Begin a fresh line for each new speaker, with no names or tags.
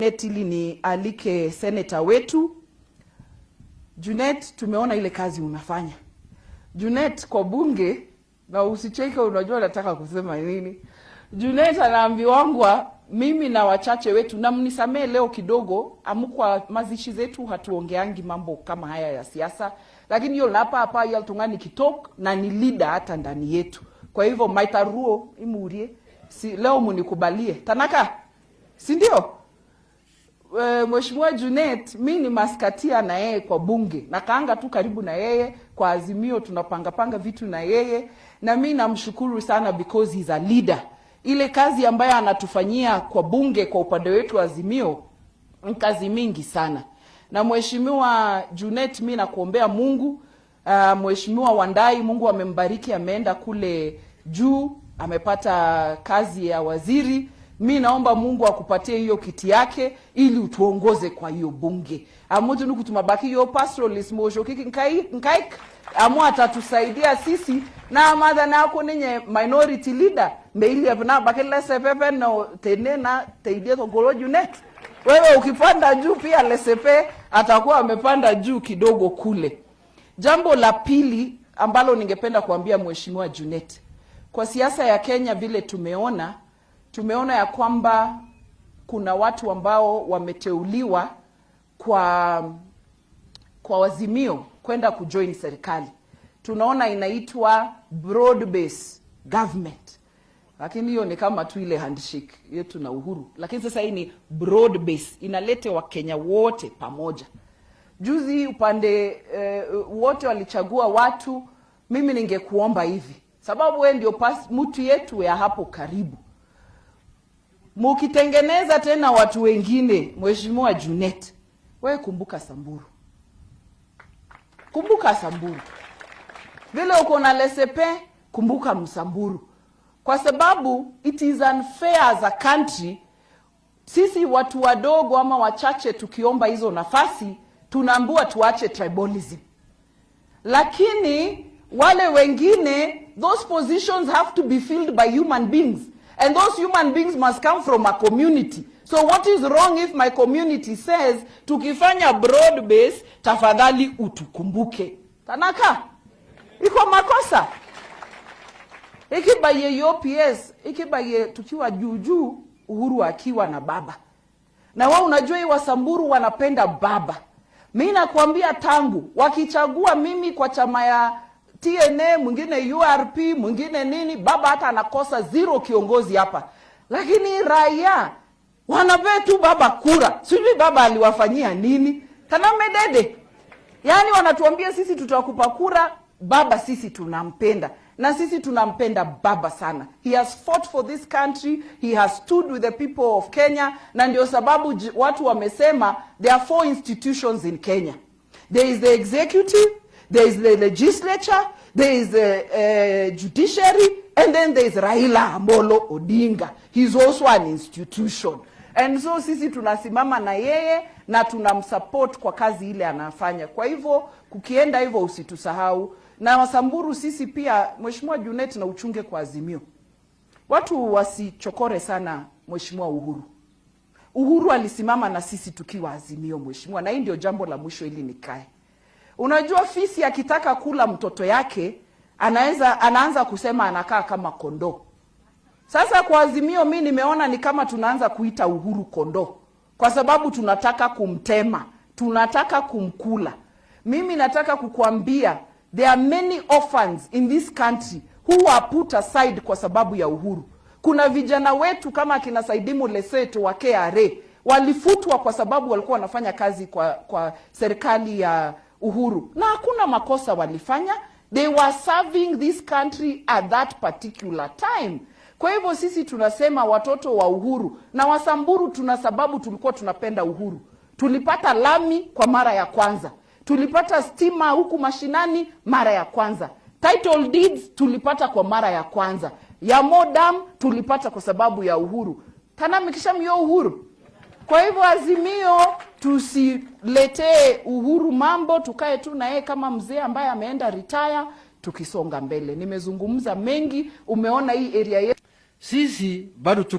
Junet ili nialike seneta wetu. Junet, tumeona ile kazi unafanya. Junet kwa bunge, na usicheke, unajua nataka kusema nini. Junet anaambiwangwa mimi na wachache wetu, na mnisamee leo kidogo, amukwa mazishi zetu hatuongeangi mambo kama haya ya siasa, lakini hiyo napa hapa yaltungani kitok na ni leader hata ndani yetu. Kwa hivyo maitaruo imurie si, leo munikubalie Tanaka, si ndio? Mheshimiwa Junet, mi ni maskatia na yeye kwa bunge, nakaanga tu karibu na yeye kwa Azimio, tunapanga panga vitu na yeye, na mi namshukuru sana because he's a leader. Ile kazi ambayo anatufanyia kwa bunge kwa upande wetu Azimio ni kazi mingi sana. Na Mheshimiwa Junet, mi nakuombea Mungu. Mheshimiwa Wandayi, Mungu amembariki, ameenda kule juu, amepata kazi ya waziri. Mi naomba Mungu akupatie hiyo kiti yake ili utuongoze kwa hiyo bunge amutu nukutumabaki yo pastoralist mosho kiki nkaik amu atatusaidia sisi na madha nako ninye minority leader meili na bakile sepepe no tene na teidie tokolo Junet. Wewe ukipanda juu pia Lesepe atakuwa amepanda juu kidogo kule. Jambo la pili ambalo ningependa kuambia Mheshimiwa Junet, kwa siasa ya Kenya vile tumeona ya kwamba kuna watu ambao wameteuliwa kwa Azimio kwenda kujoin serikali. Tunaona inaitwa broad base government, lakini hiyo ni kama tu ile handshake yetu na Uhuru, lakini sasa hii ni broad base, inalete Wakenya wote pamoja. Juzi upande wote walichagua watu. Mimi ningekuomba hivi, sababu wewe ndio mtu yetu ya hapo karibu, mukitengeneza tena watu wengine, Mheshimiwa Junet, wewe kumbuka Samburu, kumbuka Samburu vile uko na Lesepe, kumbuka Msamburu, kwa sababu it is unfair as a country sisi watu wadogo ama wachache tukiomba hizo nafasi tunaambiwa tuache tribalism, lakini wale wengine, those positions have to be filled by human beings and those human beings must come from a community. So what is wrong if my community says, "Tukifanya broad base, tafadhali utukumbuke"? Tanaka iko makosa ikibaye UPS ikibaye tukiwa juu juu, Uhuru akiwa na baba na wao. Unajua hii Wasamburu wanapenda baba. Mi nakwambia tangu wakichagua mimi kwa chama ya TNA, mwingine URP, mwingine nini, baba hata anakosa zero kiongozi hapa, lakini raia wanapea tu baba kura. Sijui baba aliwafanyia nini. Tanamedede, yaani wanatuambia sisi tutakupa kura baba, sisi tunampenda na sisi tunampenda baba sana. He has fought for this country, he has stood with the people of Kenya, na ndio sababu watu wamesema there are four institutions in Kenya. There is the executive, there is the legislature, there is the judiciary, and then there is Raila Amolo Odinga. He's also an institution. And so sisi tunasimama na yeye na tunamsupport kwa kazi ile anafanya. Kwa hivyo kukienda hivyo usitusahau. Na Wasamburu sisi pia, Mheshimiwa Junet, na uchunge kwa Azimio. Watu wasichokore sana Mheshimiwa Uhuru. Uhuru alisimama na sisi tukiwa Azimio, Mheshimiwa, na hii ndio jambo la mwisho ili nikae. Unajua fisi akitaka kula mtoto yake anaweza anaanza kusema anakaa kama kondoo. Sasa kwa Azimio mi nimeona ni kama tunaanza kuita Uhuru kondoo, kwa sababu tunataka kumtema, tunataka kumkula. Mimi nataka kukuambia there are many orphans in this country who are put aside kwa sababu ya Uhuru. Kuna vijana wetu kama akina Saidimu Leseto wa KRA walifutwa kwa sababu walikuwa wanafanya kazi kwa serikali ya Uhuru, na hakuna makosa walifanya. They were serving this country at that particular time. Kwa hivyo sisi tunasema watoto wa Uhuru na Wasamburu, tuna sababu tulikuwa tunapenda Uhuru. Tulipata lami kwa mara ya kwanza, tulipata stima huku mashinani mara ya kwanza, title deeds tulipata kwa mara ya kwanza, ya Modam tulipata kwa sababu ya Uhuru. Tanamikishamio Uhuru. Kwa hivyo Azimio, tusiletee Uhuru mambo, tukae tu na yeye kama mzee ambaye ameenda retire, tukisonga mbele. Nimezungumza mengi, umeona hii area yetu.
Sisi bado